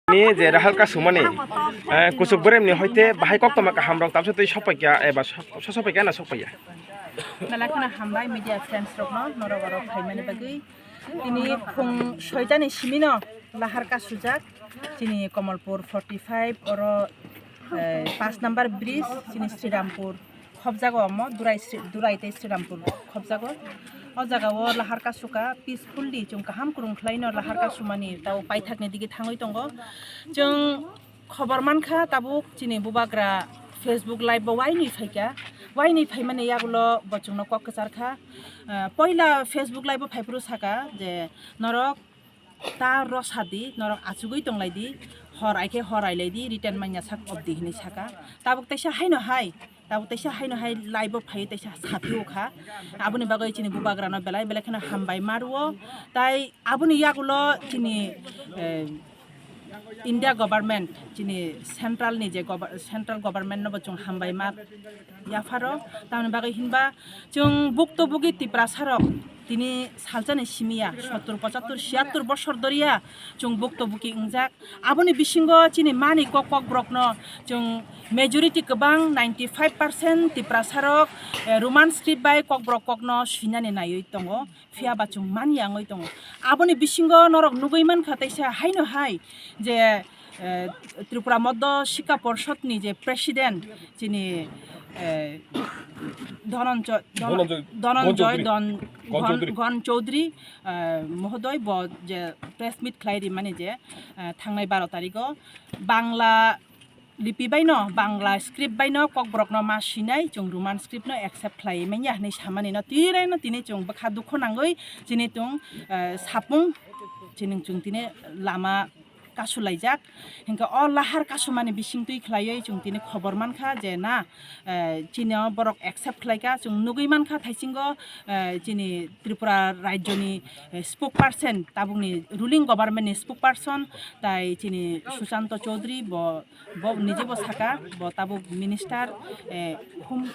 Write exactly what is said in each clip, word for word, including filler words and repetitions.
Ni je Lahar Kasumani, eh, kuchuk beremni hoite bahai koktoma kahamrok tamsa twi sokpaikha eba sok-, sokpaikha na sokpaiya? Belai kheno hambai media friends rokno norok oro phaimani bagwi. Tini phung soitani simino Lahar Kasujak chini Kamalpur forty five oro, eh, paanch number bridge chini Srirampur khobjago omo, Durai Sri-, Durai tei Srirampur khobjago. O jagao Lahar Kasuka peacefully chwng kaham kwrwng khlaino Lahar Kasumani tao paithakni digi thangwi tongo. Chwng khobor mankha tabuk chini bubagra Facebook live bo wainwi phaikha. Wainwi phaimani yagulo bo chwngno kok kwcharkha. Ah, poila Facebook live bo phaiphuru saka je norok ta rosadi, norok achugwi tonglaidi, hor aikhe hor ailaidi, return manya sak obdi hinwi saka. Tabuk teisa haino hai, tabuk teisa haino hai live o phaiwi teisa saphiyokha. Aboni bagwi chini bubagrano belai belai kheno hambai maruo. Tai aboni yagulo chini, eh, India government, chini central ni je gover-, central government no bo chwng hambai ma yapharo. Tamoni bagwi hinba chwng bukto bugi Tiprasa rok tini salsani simiya sottur, pochattur, siyattur bosor doriya chwng bukto buki wngjak. Aboni bisingo chini mani kok kok borokno chwng majority kwbang ninety five percent Tiprasa rok, eh, Roman script bai kok borok kokno swinani naiwi tongo. Phiya ba chwng manya wngwi tongo. Aboni bisingo norok nugwi mankha teisa haino hai je, eh, Tripura Moddo Sikha Porshod ni je president chini, eh, Dhananjoy, Dhan-, Dhananjoy Dhananjoy Gon Chowdhury. Don Gon Gon, Chowdhury. Gon Chowdhury, eh, mohodoi bo je press meet khlai rimani je, eh, thangnai baro tarigo Bangla lipi baino, Bangla script baino kokborokno ma swinai, chwng Roman script no accept khlaiwi manya hinwi samani no twi raino tini chwng bwkha dukho nangwi chini chwng, eh, sapung chini chwng tini lama kasulaijak. Hinkhe o Lahar Kasumani bisingtwi khlaiwi chwng tini khobor mankha je na, eh, chini o borok accept khlaikha, chwng nugwi mankha thaisingo, eh, chini Tripura rajyoni, eh, spokesperson, tabukni ruling government ni spokesperson tai chini Sushanta Chowdhury bo Bo niji bo saka, bo tabuk minister, eh, home,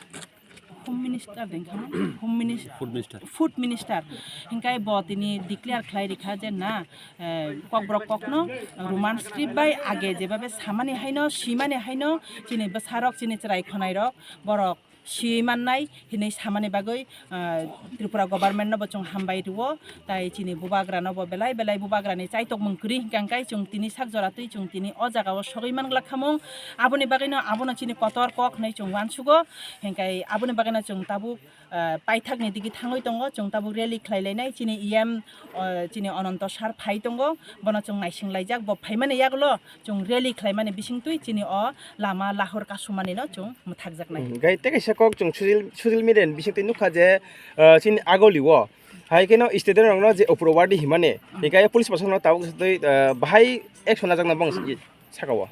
home minister de wngkha na? Home minister. Food minister. Food minister. Hinkai bo tini declare khlai rikha je na, eh, kokborok kokno Roman script bai age jebabe samani haino, simani haino, chini bwsarok, chini chwrai khwnairok, borok si mannai hinwi samani bagwi, ah, Tripura government no bo chwng hambai rwo, tai chini bubagra no bo belai belai bubagra ni chaitok mung kwrwi hwnkha hwnkhe chwng tini sak jora twi chwng tini o jaga o sogwi man glak khamung. Aboni bagwi no abono chini kotor kok hinwi chwng uansugo, hwnkhe aboni bagwi no chwng tabuk, ah, paithak ni digi thangwi tongo, chwng tabuk rally khlai lainai chini E M, ah, chini Ananto sir phai tongo, bono chwng naising laijak, bo phaimani yagulo chwng rally khlaimani bisingtwi chini o lama Lahar Kasumani no chwng mwthakjaknai. Hmm, gai tei kaisa kok chwng social, social media ni bisingtwi nukha je, ah, chini Agoli o hai kheno student rokno je ugrabadi himani, hmm, hinkhe police proshasonno tabuk twi, ah, bahai action lajakna bong saka o.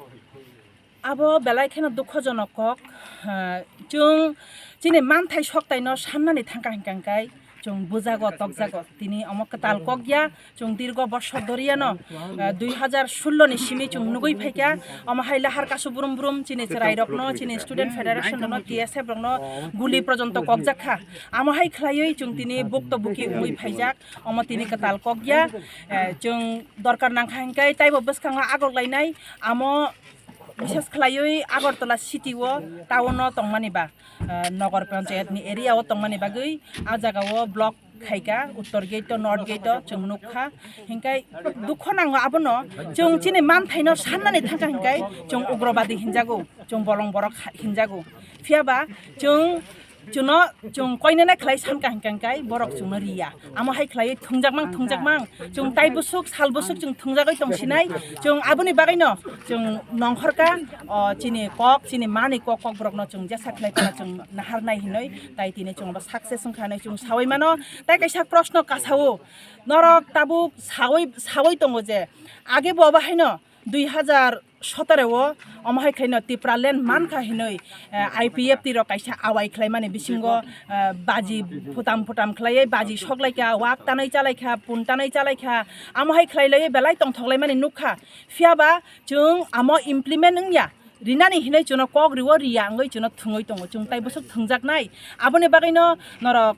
Abo belai kheno dukhojonok kok, ah, chwng chini manthai soktaino sannani thangkha hwnkha hwnkhe chwng bujago, tokjago. Tini omo kwtal kok ya, chwng dirgo bosor doriya no, ah, dui hazar sullo ni simi chwng nugwi phaikha, omo hai Lahar Kasu brum brum chini chwrai rokno, chini student federation rokno, T S F rokno guli porjonto kokjak kha. Amo hai khlaiwi chwng tini bukto buki wngwi phaijak, omo tini kwtal kok ya. Eh, chwng dorkar nangkha hwnkhe taibo bwskango agok lainai, amo bises khlaiwi Agartala city o, town o tongmani ba, ah, Nagar Panchayat ni area o tongmani bagwi a jaga o block khaika, Uttor gate o, North gate o chwng nukha. Hinkhe dukho nango abono, chwng chini manthaino sannani thangkha hinkhe chwng ugrabadi hinjago, chwng bolong borok ha-, hinjago. Phiya ba chwng, chwngno, chwng koinene khlai sankha hinkhe hinkhe borok chwngno riya. Amo hai khlaiwi thungjakmang, thungjakmang. Chwng tai bwswk, sal bwswk chwng thungjagwi tongsinai. Chwng aboni bagwino chwng nongkhorkha, o, chini kok, chini mani kok, kokborokno chwng jesa khlai phano chwng naharnai hinwi, tai tini chwng bo success wngkha hinwi chwng sawi mano. Tai kaisa proshno kasao, norok tabuk sawi, sawi tongo je, age bo abo haino dui hazar sotoro o, omo hai khlaino Tipraland mankha hinwi, eh, I P F T rok kaisa awai khlaimani bisingo, eh, baji phutam phutam khlaiwi baji soklaikha, wak tanwi chalaikha, pun tanwi chalaikha, amo hai khlai laiwi belai tongthok laimani nukha. Phiya ba chwng amo implement wngya, rinani hinwi chwngno kok riwo, riya wngwi chwngno thwngwi tongo, chwng tai bwswk thwngjaknai. Aboni bagwino norok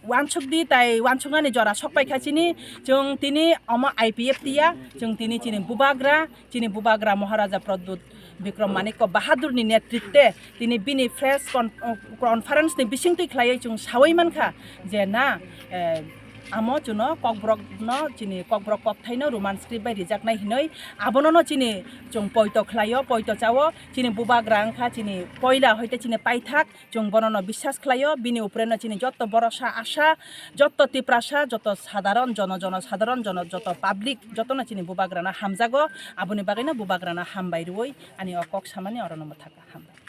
wansuk di tai wansuknani jora sok paikha chini, chwng tini omo I P F tiya, chwng tini chini bubagra, chini bubagra Maharaja Pradyut Bikram Manikya Bahadurni netritwe tini bini press con-, conference ni bisingtwi khlaiwi chwng sawi mankha je na, eh, amo chwngno Kokborokno chini Kokborok kokthaino Roman script bai rijaknai hinwi abonono chini chwng poito khlaio, poito chao, chini bubagra wngkha chini poila hoite chini paithak, chwng bonono biswas khlaio, bini upreno chini jotto borosa asa, jotto Tiprasa, jotto sadharon jono, jono sadharon jono, jotto public, jottono chini bubagrano hamjago, aboni bagwino bubagrano hambai rwui ani o kok samani orono mwthaka, hambai.